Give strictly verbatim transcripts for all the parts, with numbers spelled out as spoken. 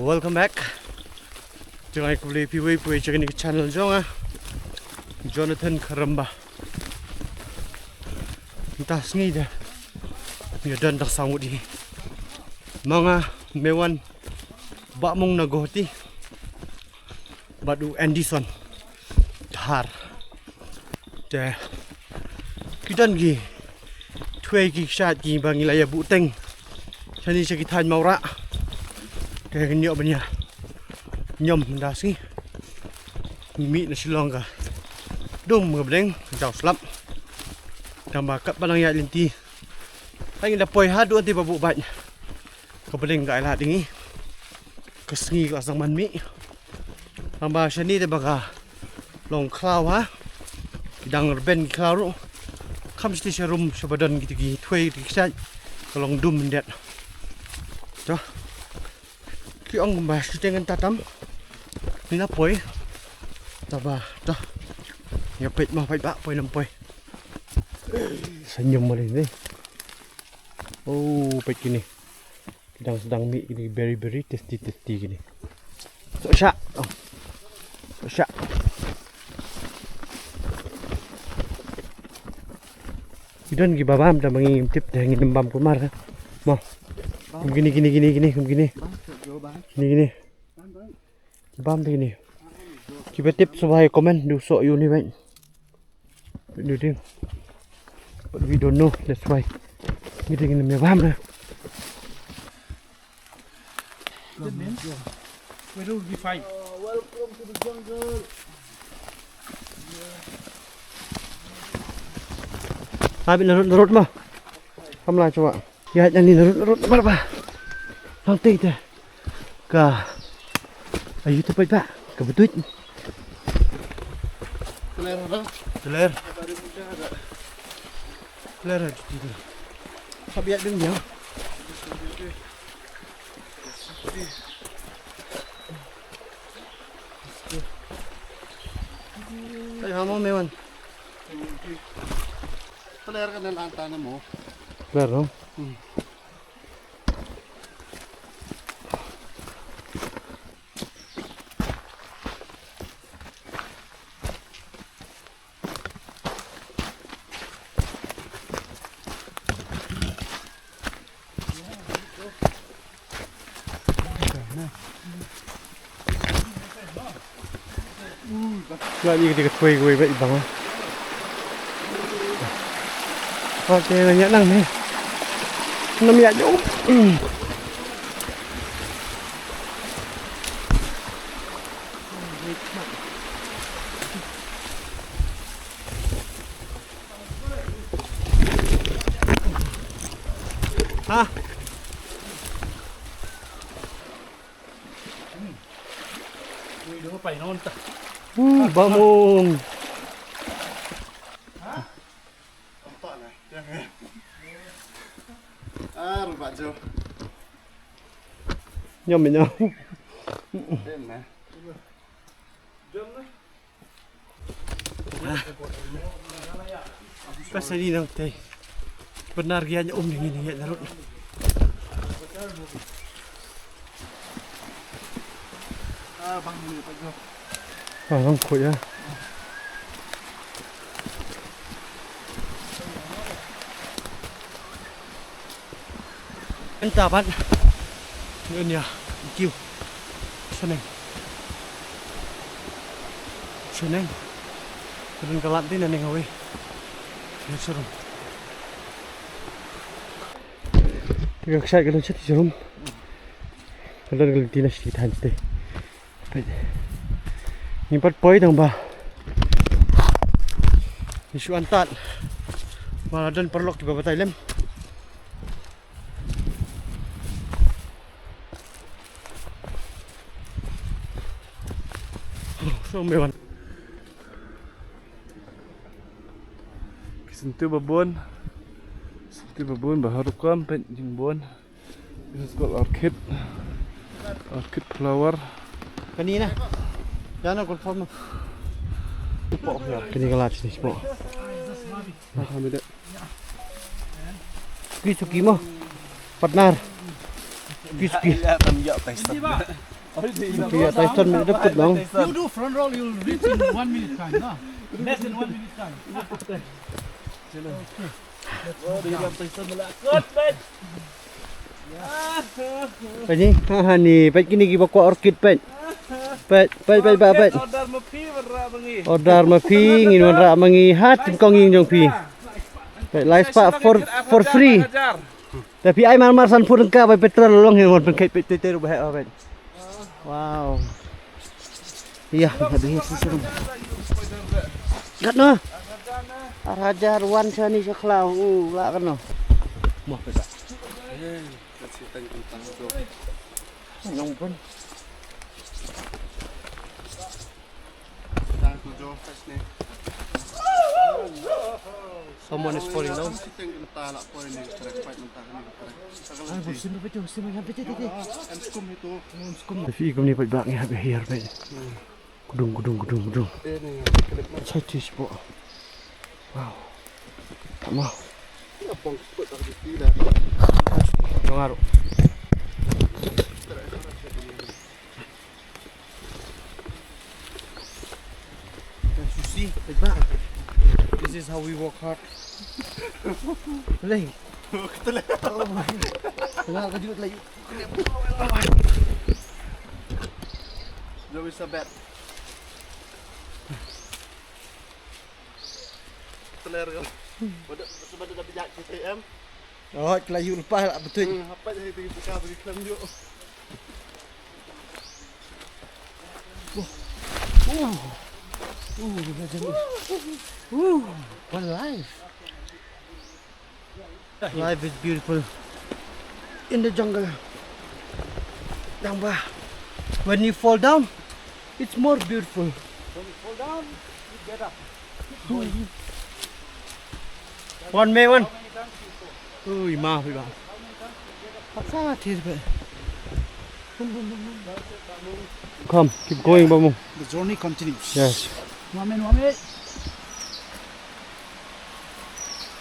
Welcome back. Jong ai khublei phi wei phi wei jong kane ka channel jong nga, Jonathan Kharamba. Mynta sngi te ngi don tang saw ngut hi. Ma nga Mewan Bahmung na Guwahati bad u Anderson Dhar. Te ki don ki thwei ki kshaid kiba ngi la ïa buh teng shane sha ki thaiñ Mawrah. Te ngin ïoh ban ïa ñiom mynta sngi. Ngi mih na Shillong ka dum ka bneng ka jaw slap. Tangba katba nang ïaid lynti ha ngi da poi haduh hangtei ba buh bad ka bneng ka ailad ïa ngi. Ka sngi ka la sdang ban mih. Tangba shane te ba ka long khlaw ha, ki dang rben ki khlaw ruh. Kham shisha sharum shaba don kito ki thwei kito ki kshaid ka long dum myndet. To ki ong ba shooting kan tatam. Ni na poi. Taba to. Ïa peit ma peit ba poi nam poi. Senyum ma ni. Oh, peit kine. Ki dang sdang mih kine, very very tasty tasty kine. Sok sha. Oh. Sok sha. Ki don kiba bam, tangba ngim tip te ngin bam kumno. Mo. Kum kine kine kine kine kum kine. Kine kine. Ki bam te kine. Kiba tip sngewbha ïa comment, du sok ïa une bad. But we don't know, that's why. Ngi dang ïa bam na. That means weather will be fine. Habis narut narut ma. Kam la cuba. Ïa, ïa ni narut narut mar ba. Nang tei te. Ka. Ayu te peit ba. Ka betuit. Clear ha. Clear. Clear ha, cuti tu. Hap ïa ding dia. Ai, ha mo, Mewan. Clear ka na lang ta na mo. Clear, no? Hmm. Nga ïa ka twei kawei ba i bang. Ka te nga ïa nang ne. Nam ïa jong. Ha. Ui, dong pai non ta. Uh, bamung. Ah, rubat jo. Nyam nyam. Dem na. Ka sani nang tei. Benar gia nya um dingin nya narut. Ah, bang ni pa jo. Ah, bang ko ya. Enta pat. Ngun ya. Thank you. Seneng. Seneng. Kudun kalat din neng away. Ya, seru. Tiga ksai kudun seti seru. Kudun kudun tina seti tahan seti. Ngi pat poi tang ba. Ngi shu antat. Ba la don paralok kiba batai lem. Oh, so me wan. Ki syntu babun. Syntu babun ba harukom pet jingbun. This is called orchid. Orchid flower. Kani na. Jana confirm. Kani ka lach ni spo. Suki suki mo. Partner. Suki suki. Ila tam ya pesta. Ïa, Tyson mynta dep kut long. You do front roll, you'll reach in one minute time, no? Less than one minute time. Peit ni, ha, ha, ni, peit kine kiba kwah orchid, peit. Peit, peit, peit, peit, peit. Order ma phi, wanrah ma ngi. Order ma phi, ngin wanrah ma ngi. Ha, tim kong ïing jong phi. Peit, lai spah for, for free. Te phi ai mar mar san phew tyngka bai petrol long hi, wan pynkheit peit, te, te, ruh ba heh, oh, peit. Wow. Ïa, ïa, ïa, ïa, ïa. Katno? Ar hajar wan shane sha khlaw. U, lah katno? Mo, peit ba. Nong pun. Someone is falling down. Ai, bu sim, bu sim, bu sim, bu sim, bu sim. Phi kumne pat ba ngi hap hiar pat. Kudung, kudung, kudung, kudung. Chai tis po. Wow. Tama. Jong aro. Can't you see? Like that. This is how we work hard. Lei. Oh my. Tengah kejut lagi. Jom, Elizabeth. Teler kau. Pada sebab dah bijak K T M. Oh, kelayu lepas lah betul. Hmm, apa jadi pergi buka, pergi kelam juk. Oh. Oh. Oh, dah jadi. Oh, what a life. Life is beautiful in the jungle. Nang ba, when you fall down, it's more beautiful. When you fall down, you get up. Keep going. Wan, mei, wan. Ui, ma, ui, ba. Haksa thir ba. Come, keep going, Bamung. The journey continues. Yes. Wamen, wamen.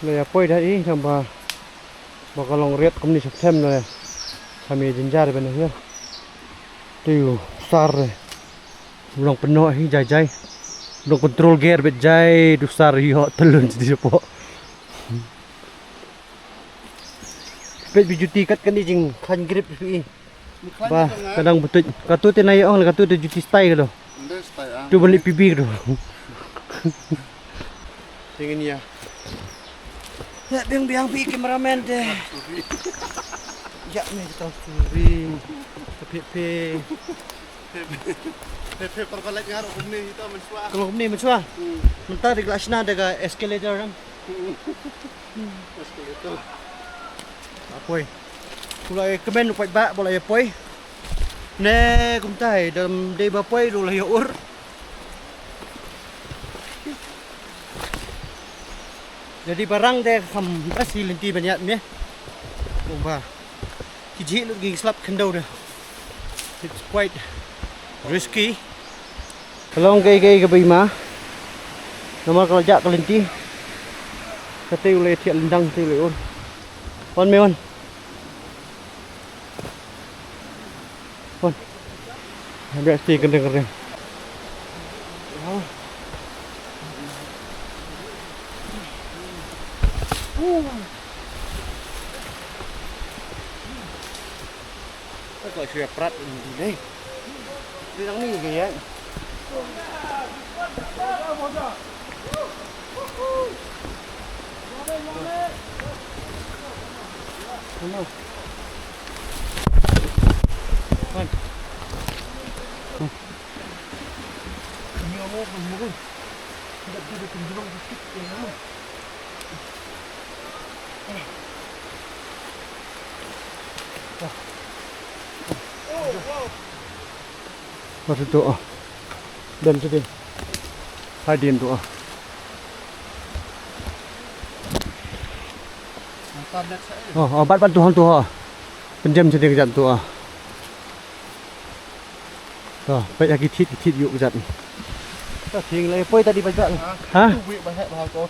La ïa poi da i, tang ba, ba ka long riat kumne sha pthem na. Kami jynjar ban hiar. Te u sar re. Long pynnoh hi jai jai. Long control gear bet jai, u sar ïoh tylun sdie po. Peit bi juti kat kane jingkhlaiñ grip phi. Ba, ka dang btut. Katu te na ïa ong la katu te juti stai katu. Ynda stai ah. Tu balik P B katu. Tingin ïa. Ya, biang biang phi cameraman te. Ya, me kita suri. Tapi phi. Phi, phi, phi, phi, perbalat ngarok kumne kita mensuah. Kalau kumne mensuah. Hmm. Mentah di kelas na ada ka escalator kan. Escalator. Apoi. Pula ïa kmen u paidbah ba la ïa poi. Ne kumta hi dam dei ba poi ruh la ïa ur. Jadi barang te kham bas hi lynti ban ïaid me. Kumba. Ki jhieh lut ki slap khyndew de. It's quite risky. Ka long kaei kaei kaba i ma. Namar ka la jah ka lynti. Kata u lei thiah lyndang, kata u lei ur. Wan me wan. Wan. Biar ti kering kering. Ka shu ïa prat ni dei. Dei nang ni ka ïa. Hello. Kan. Wat tu ah. Dan tu ding. Hai din tu ah. Oh, oh, bat bat tu hang tu ha. Pynjem tu ding jan tu ah. To, peit ha ki thied, ki thied ïuh kjat. To, thing lei poi ta dei peit ba. Ha?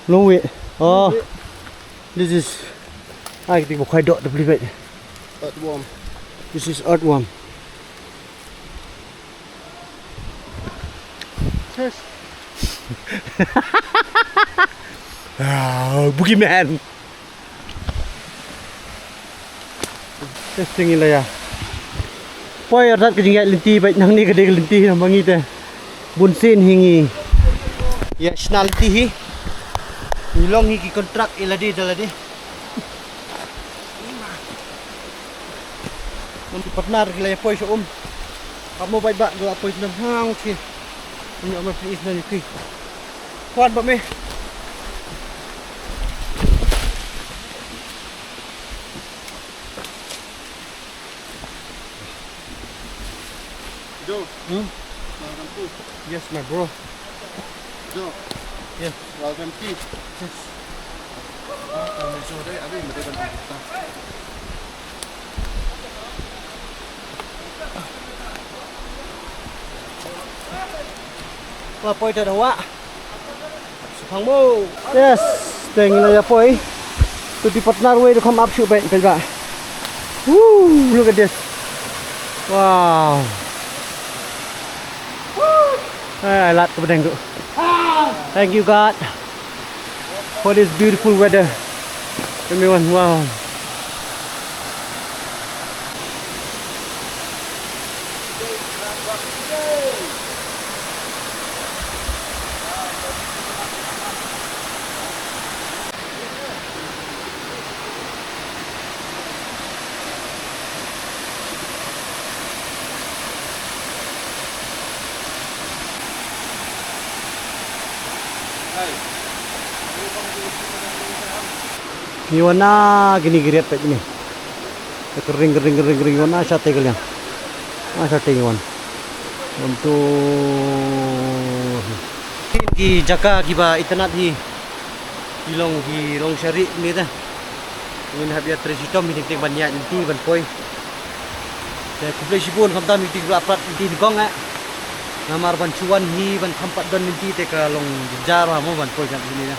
Long wei. Oh. This is, ai, ki dei ba khoi doh ta pli peit. Earthworm. This is earthworm. Yes. Ah, boogeyman. Testing ila ya. Poi artat ka jingïaid lynti, bad nangne ka dei ka lynti na mangi te. Bun sien hi ngi ïa shna lynti hi. Ngi long hi ki contract ïa lade da lade. Mon ki partner ki la ïa poi sha um. Ka mo bad ba la poi sha nam hang ki. Ni amar pli is na ni ki. Kuan ba me. Joe. Hmm? Welcome to. Yes, my bro. Joe. Yes. Welcome to. Yes. Welcome, Joe. Dai, abin da ban rubuta. Wa poi ta da wa. Yes, teng la ya poi. To the partner way to come up shoot back, back. Woo, look at this. Wow. Ai, lat ka bdeng tu. Thank you, God, for this beautiful weather. Everyone, wow. Ngi wan na kine ki riat peit kine. Ka ring, ka ring, ka ring, ka ring, wan na shatei ka liang. Na shatei ngi wan. Wan tu. Ki jaka kiba itynnad hi. Ki long, ki long shari ni ta. Ngin hap ïa trei shitom hi, teng teng ban ïaid lynti ban poi. Te khublei shibun khamtam ïa ki ba la prat lynti nyngkong eh. Namar ban shu wan hi ban kham pat don lynti te ka long jynjar mo ban poi kat hi ni na.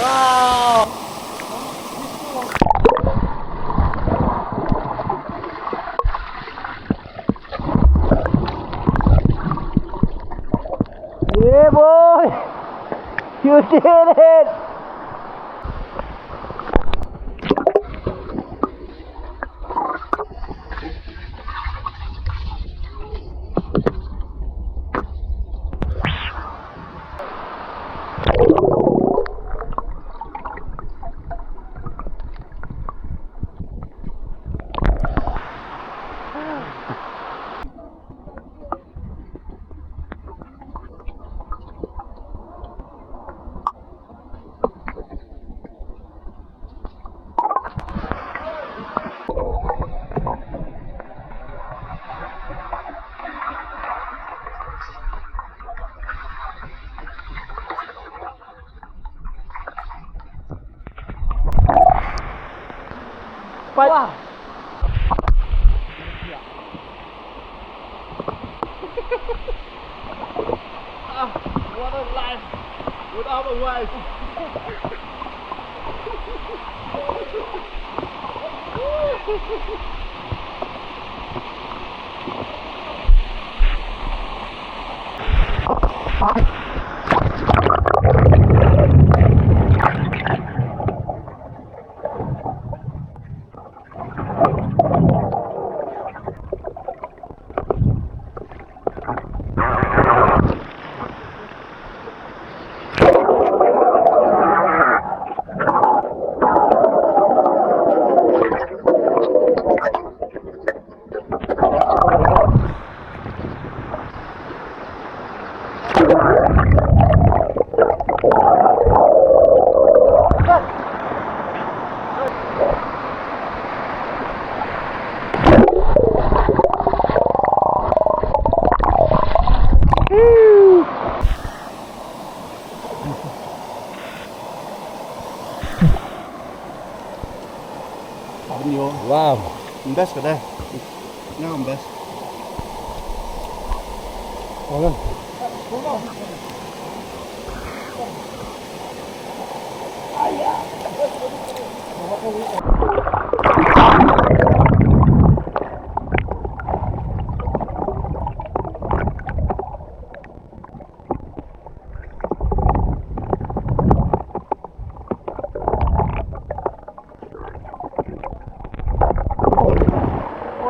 Wow. Yeah, boy! You did it! Fight. Wow. Ah, what a life without a wife. Wow. Best ka dei. Nga best.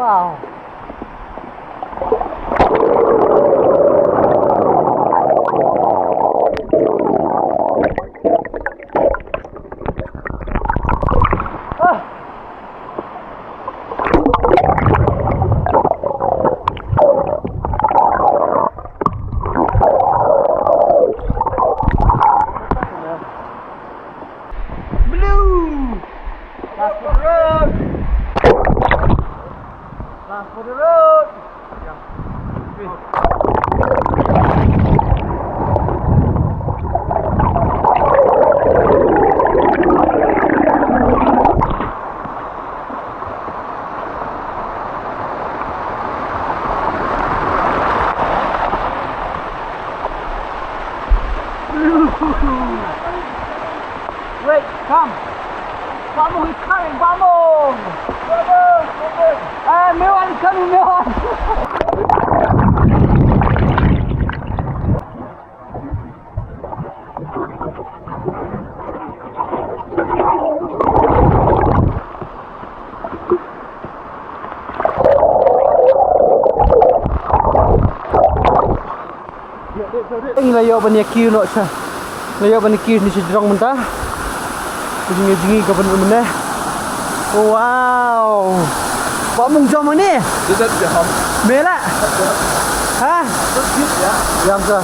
Wow. Ah. Blue! Last for the road! Last for the road! Yeah. Wait, come. Vamos, he's coming, vamos. Vamos, vamos. Ah, Mewan is coming, Mewan. Ngi la ïoh ban ïa kiew noh sha. La ïoh ban ïa kiew ne sha jrong mynta. Jngi jngi ka ban mynne. Wow. Ba mung jong mynne. Mela. Ha? Yang ka.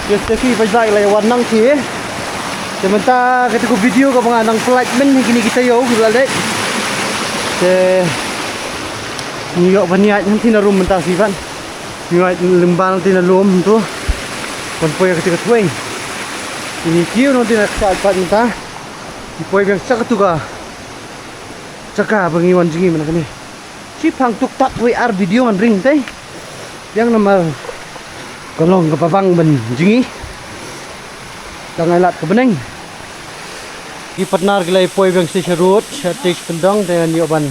Yes, te ki peit ba la wan nang ki. Te mynta kata ka video kaba nga nang pynlait mynne kine ki taïew kiba la leit. Te ngi ïoh ban ïaid hangtei na lum mynta shi ban. Ngi ïaid lyngba hangtei na lum to. Ban poi ïa kata ka thwei. Kine ki ïoh hangtei na kshaid pat mynta. Ki poi biang sha katu ka jaka ba ngi wan jngi mynta kane. Shi phang tuk tak wei ar video ngan ring te. Biang namar ka long kaba bang ban jngi. Tang ai lad ka bneng. Ki partner ki la ïa poi biang sha sharud, sha stage kyndong te ngan ïoh ban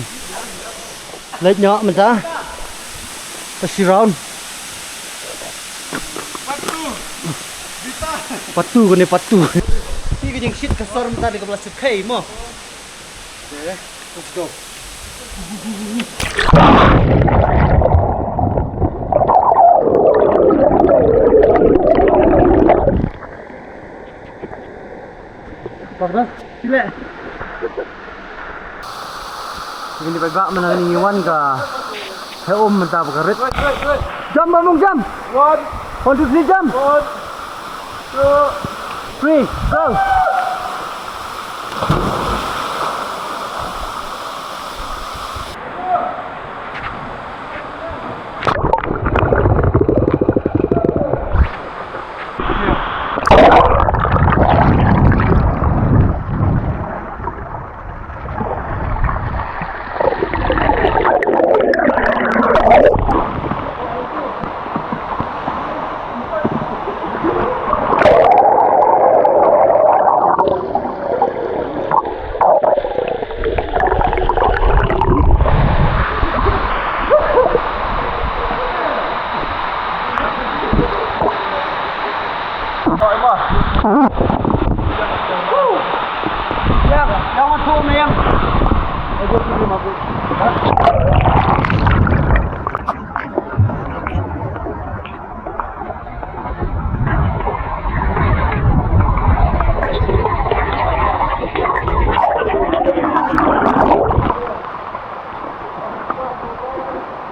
leit noh mynta. Ka shi round. Patu kane patu. Ki ka jingshit ka sor mynta da kaba la suk khei mo. Okay, let's go. Bakda, sila. Ini baba mana ni wan ka. He um mynta ba ka rit. Jump, Bamung, jump. One. One, two, three, jump. One, two, three, go.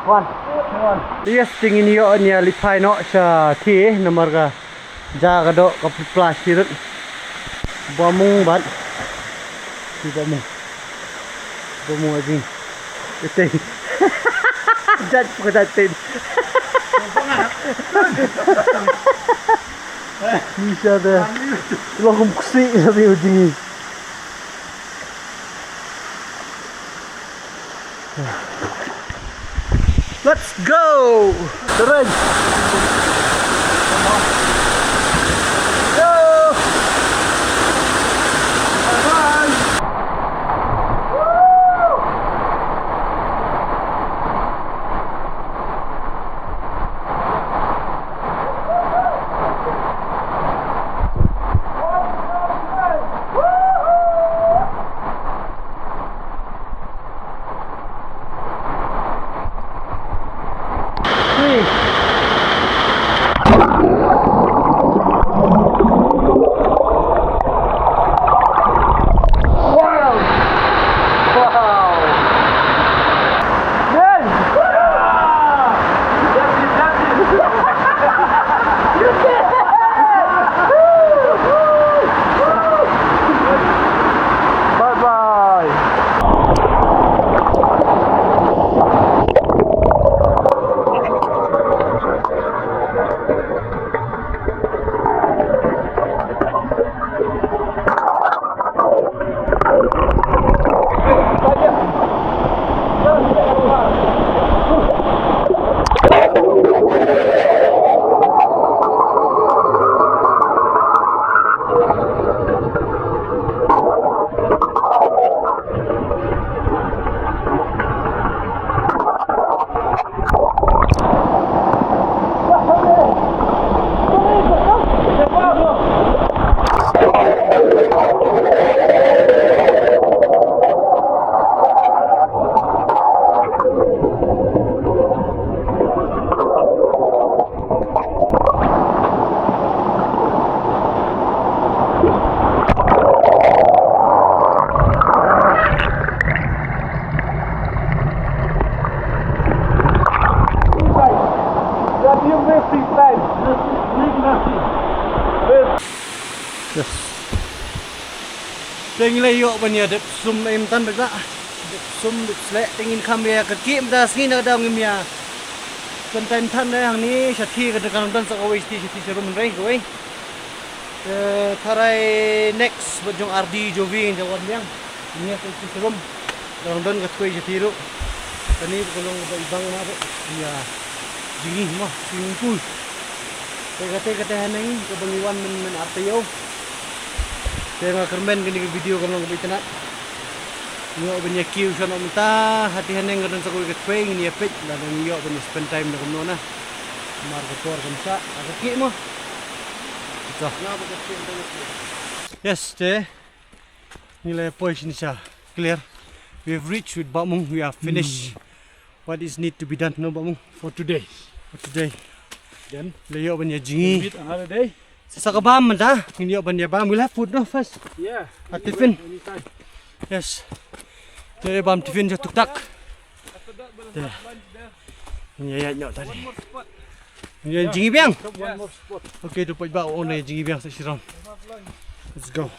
One. One. Yes, te ngin ïoh nia liphai noh sha ki namar ka ja ka doh ka pla shi rut. Bamung bat. Ki bamung. Bamung aji. Ite. Jat ko jat tin. Ni sha de. Lo kum kusi na bi uji. Let's go! Turun! Go! Bye-bye! Three. Te ngi la ïoh ban ïa dep sum em tan bad ba. Dep sum dep sleh te ngin kham ïa ka ki mynta sngi na ka daw ngim ïa. Spend time than ne hangne sha thi ka dang don sa kawei sha thi sha thi sha rum hynrei kawei. Te tharai next bad jong Ardi Jovi ngin ïa wan biang. Ngin ïa sha thi sha rum. Dang don ka thui sha thi ruh. Kane ka long ba ibang na ruh. Ïa. Jingïa mo, swimming pool. Te kata kata haneng kaba ngi wan men men ar taïew. Te nga kyrmen kane ka video ka long kaba itynnat. Ngi ïoh ban ïa kiew sha noh mynta, ha ti haneng ka don sa kawei ka thui ngin ïa peit, lada ngi ïoh ban ïa spend time da kumno na. Mar ka por kam shah, ka kiew mo. Ito. Yes, te. Ngi la poi shini sha clear. We have reached with Bah Mung. We are finished. What is need to be done, no, Bah Mung? For today. For today. Then la ïoh ban ïa jingïa. Meet another day. Sa ka bam mynta, ngin ïoh ban ïa bam. We'll have food, no, first. Yeah. A tiffin. Anytime. Yes. Te bam tiffin jatuh tak. Te. Ngin ïa ïa nyok tadi. Ngin ïa jingïa biang. One more spot. Okay, tu poi ba ong ïa jingïa biang sa shirong. Let's go.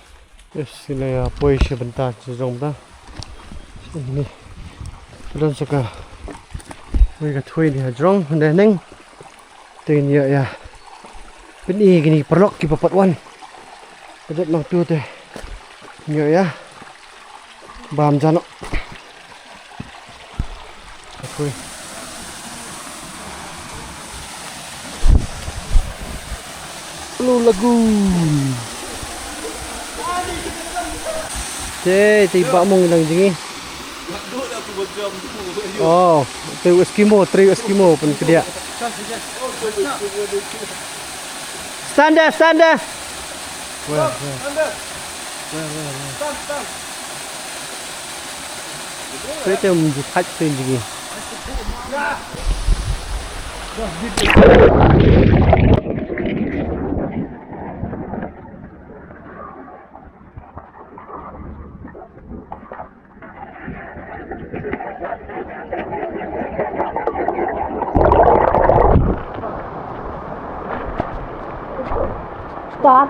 Yes, sila ïa poi shi bynta shirong ta. Ini. Don saka. Wei ka thui ni ha jrong, hynda neng. Te ngin ïa ïa. Pyni kini paralok kiba pat wan. Ka dep nangtu te. Ngin ïa ïa. Bam jano. Ka thui. Lu lagu. Te, te Bah Mung nang jingïa. Oh, te Eskimo, te Eskimo pun kedia. Stand there, stand there. Weh, weh. Weh, weh, weh. Te, te, um, jihad te jingïa. Wow!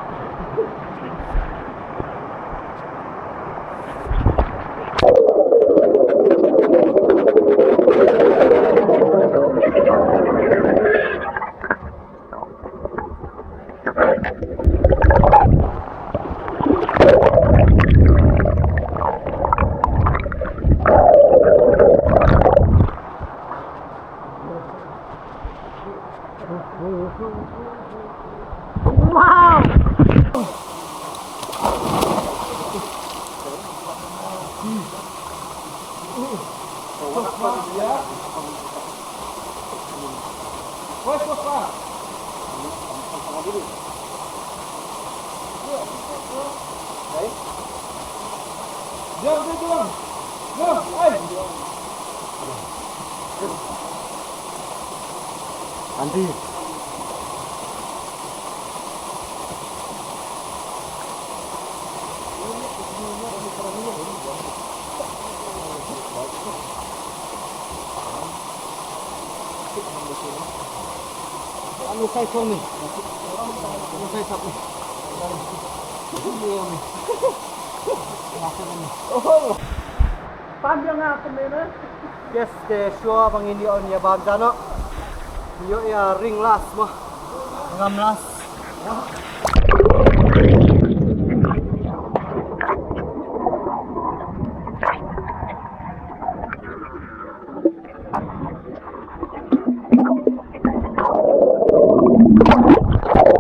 Andy. Anu kai kong ni. Anu kai sap ni. Ni ni. Pan dia ngah kemana? Yes, te shuwa ba ngin ïoh ïa bam jano. Ïoh ïa ring las mo. Ngam las.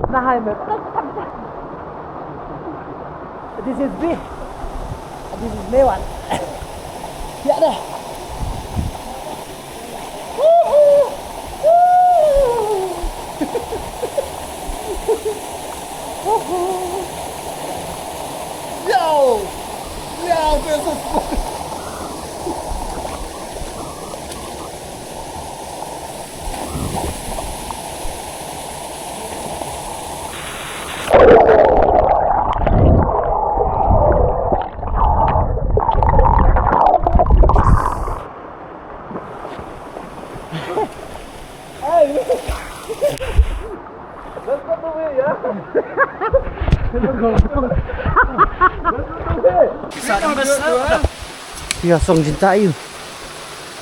Nah, hai, mate. This is B. This is my one. Yeah, dah. Woohoo! Woo! Woohoo! Yo! Yo, this is Hey! That's not the way, yeah? Ïa song jingthaw ïa u.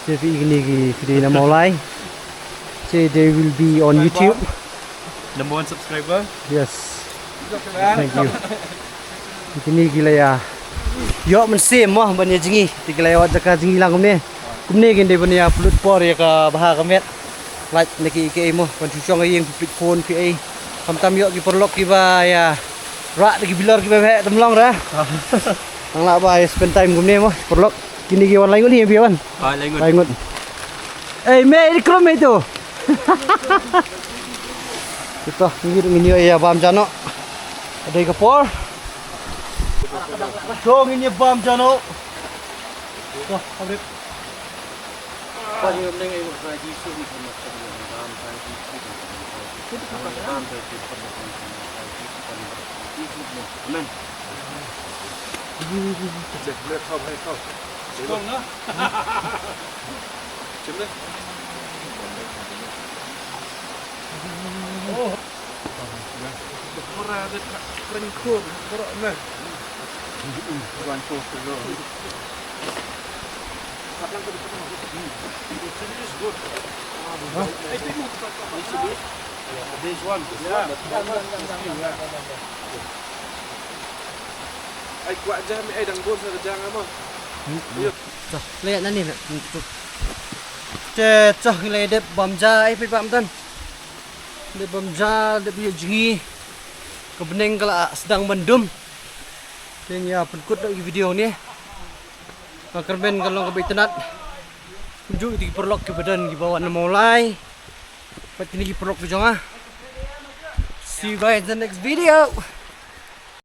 Te phi ïa kine ki, ki dei na Mawlai. Te they will be on YouTube. Number one subscriber. Yes. Thank you. Kine ki la ïa ïoh mynsiem mo ban ïa jngi. Te ki la ïa wad jaka jngi lang kumne. Kumne kin dei ban ïa pynlut por ïa ka bha ka met. Lait na ki, ki ei mo ban shu shong ïing pynlut phone phi ei. Khamtam ïoh ki paralok kiba ïa rah da ki bilor kiba heh tam long ra. Nang lah ba ïa spend time kumne mo paralok. Kine ki wan lai ngut hi, phi wan? Ah, lai ngut. Lai ngut. Ei, me, ini krum itu. Kita ngin, ngin ïa bam jano. Adei ka por. To ngin ïa bam jano. To, abrit. Amen. Ai kwah ja me ai dang bun sa ja nga mo. Ïa. Te choh ngi la dep bam ja ai phi bam tan. Dep bam ja dep ïa jngi. Ka bneng ka la sdang ban dum. Te ngi ïa pynkut da ki video ne. Ka kyrmen ka long kaba itynnat. Kumjuh ïa ki paralok kiba don kiba wan na Mawlai. Bad kine ki paralok ki jong nga. See you guys in the next video.